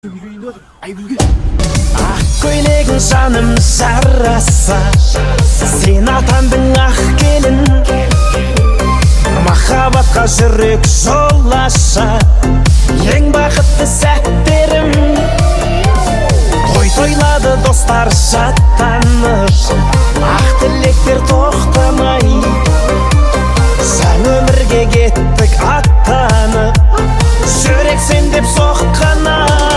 Айгүлге. Ақ көйлегің, жаным, жараса. Сен атандың ақ келін. Махаббатқа жүрек жол аша. Ең бақытты сәттерім. Той тойлады достар шаттанып, ақ тілектер тоқтамай. Жаңа өмірге кеттік аттанып, жүрек сен деп соққана.